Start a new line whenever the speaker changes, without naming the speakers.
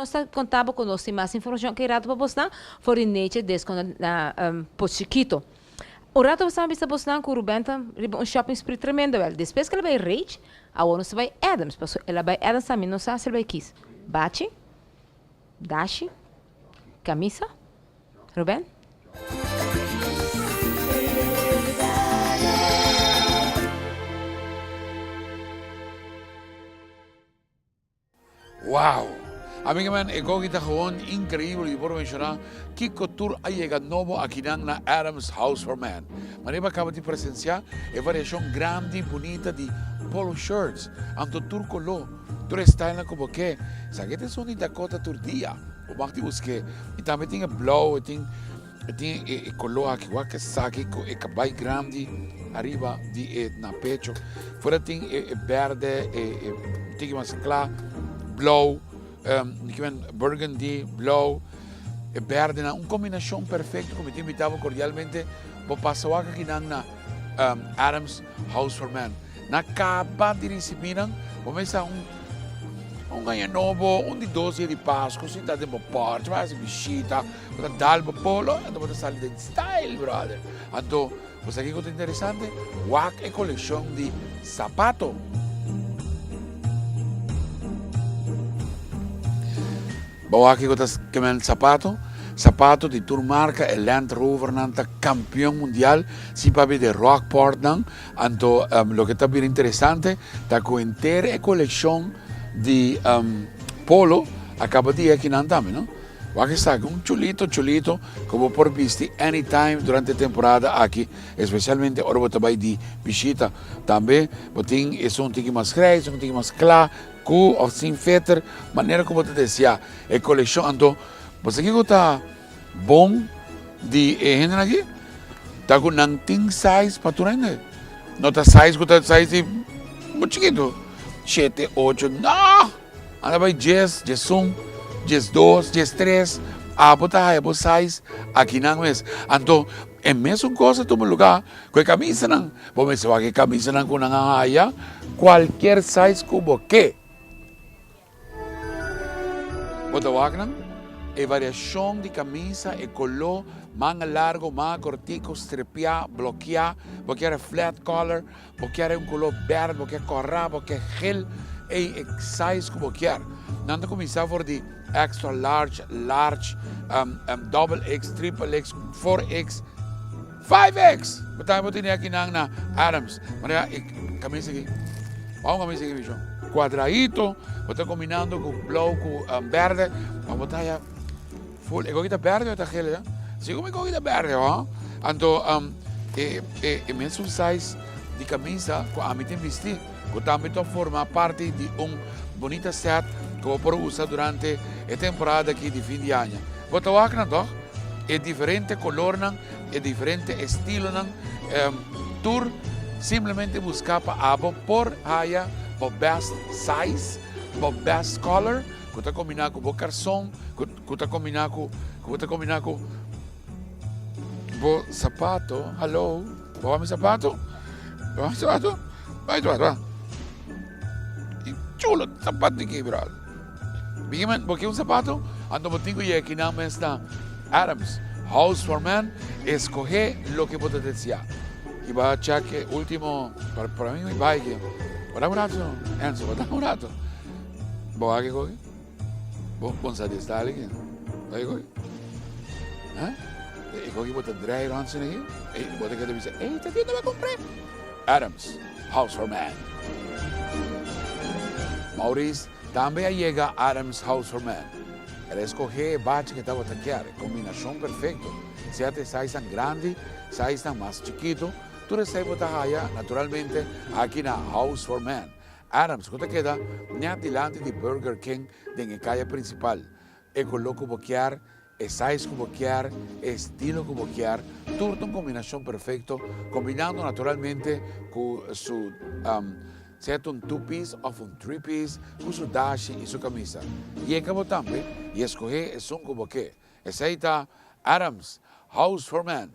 Nos ta konta bo ku nos tin mas informashon ki rato pa bosnan for di Nature Disco na Pos Chikito. Un rato bo sa bisa bosnan ku Ruben ta riba un shopping spree tremendo wel. Despues ku el a bai Rage, awor nos ta bai Adams pasobra el a bai Adams tambe no sa si el bai kis bachi, dashi, kamisa. Ruben?
Wow! Amiga man, e gogi ta gewoon increibel y por menciona kico tur a yega nobo akinan na Adams House for Men. Manera bo a caba di presencia e variacion grandi y bunita di polo shirts, anto tur color, tur e stylenan cu bo ke. Esaki ta esun di Dakota tur dia. Bo mag di buske. Y tambe tin e blauw, e tin E tin e color aki wak esaki cu e cabay grandi ariba di e na pecho. Fuera tin e berde, e tiki mas cla, blauw, burgundy, blauw, e berde nan. Un combinacion perfecto cu mi ta invita bo cordialmente bo pasa wak aki nan na Adams House for Men. Na caba di ricibi nan, bo mester un un aña nobo, un di dos dia di Pascu, sinta den bo porch, bo haci bishita. Bo ta dal bo polo, anto bo ta sali den style, brother. Anto, bo sa kiko ta interesante? Wak e kolekshon di sapato. Bo wak kiko ta kemen sapato? Sapato di tur marka, e Land Rovernan ta kampion mundial, si papia di Rockportnan. Anto, loke ta bira interesante ta ku henter e kolekshon di polo a kaba di akinan tambe, no? Wak esaki, un chulito chulito ku bo por bisti anytime durante e temporada aki, especialmente ora bo ta bai di bishita. Tambe bo tin esun tiki mas grijs, esun tiki mas kla, ku of sin feter, manera ku bo ta desea e kolekshon. Anto, bo sa kiko ta bon di e hendenan aki? Ta ku nan tin size pa tur hende. No ta size ku ta size di bo chikitu, shete, ocho, no! Anda bai djes, djesun, djesdos, djestres, abo ta haya bo size akinan mes. Anto e mesun kos a tuma luga ku e kamisanan. Bo mester wak e kamisanan ku nan a haya kualkier size ku bo ke. Bo ta wak nan? E variashon di kamisa, e koló, manga largo, manga kortiko, strepiá, blokiá, bo kier e flat collar. Bo kier un color berde, bo kier cora, bo kier geel, ey e size cu bo kier. Nan ta cuminsa for di extra large, large, double X, triple X, 4X, 5X! Bo tambe por tene aki nan na Adams. Manera e camisa aki. Wou un camisa aki bicho. Cuadraito, bo ta combinando cu blauw cu berde, ma bo ta haya Full, e koki ta berde o ta gele ya? Sigur mi koki ta berde ho. Anto e e e mesun size di camisa cu ami tin bisti, cu tambe ta forma parti di un bunita set cu bo por usa durante e temporada aki di fin di aña. Bo ta wak nan toch? E diferente colornan, e diferente estilonan, tur simplemente busca pa abo por haya bo best size, bo best color. Ku ta kombiná ku bo karson, ku ta kombiná ku, ku ta kombiná ku bo sapato. Hallo, bo wak mi sapato? Bo wak mi sapato? Bai tu wak. I chulo sapato aki, brother. Biggie man, bo ke un sapato? Anto bo tin ku yega kinan mes na Adams House for Men, eskohé loke bo ta deseá. I bo a check e ultimo, para mi mi bai ke. Bo dam un rato, Enzo, bo dam un rato. Bo wak e koki? Bo bon sa di style aki? Wak e koki? Ha? E koki bo ta draai rond asina aki? E bo ta keda bisa, ey ta tienda bo a compr'e? Adams, House for Men. Maurice tambe a yega Adams House for Men. El a escoge e bachi cu e tabata kier, e combinacion perfecto. Sea ta e sizenan grandi, sizenan mas chikito, tur esey bo ta haya naturalmente aki na House for Men. Adams ku ta keda nèt dilanti di Burger King den e kaya prinsipal. E koló ku bo kier, e size ku bo kier, e estilo ku bo kier, tur ta un kombinashon perfekto, kombinando naturalmente ku su sea ta un two piece òf un three piece, ku su dashi i su kamisa. Yega bo tambe i eskohé esun ku bo ke. Esei ta Adams House for Men.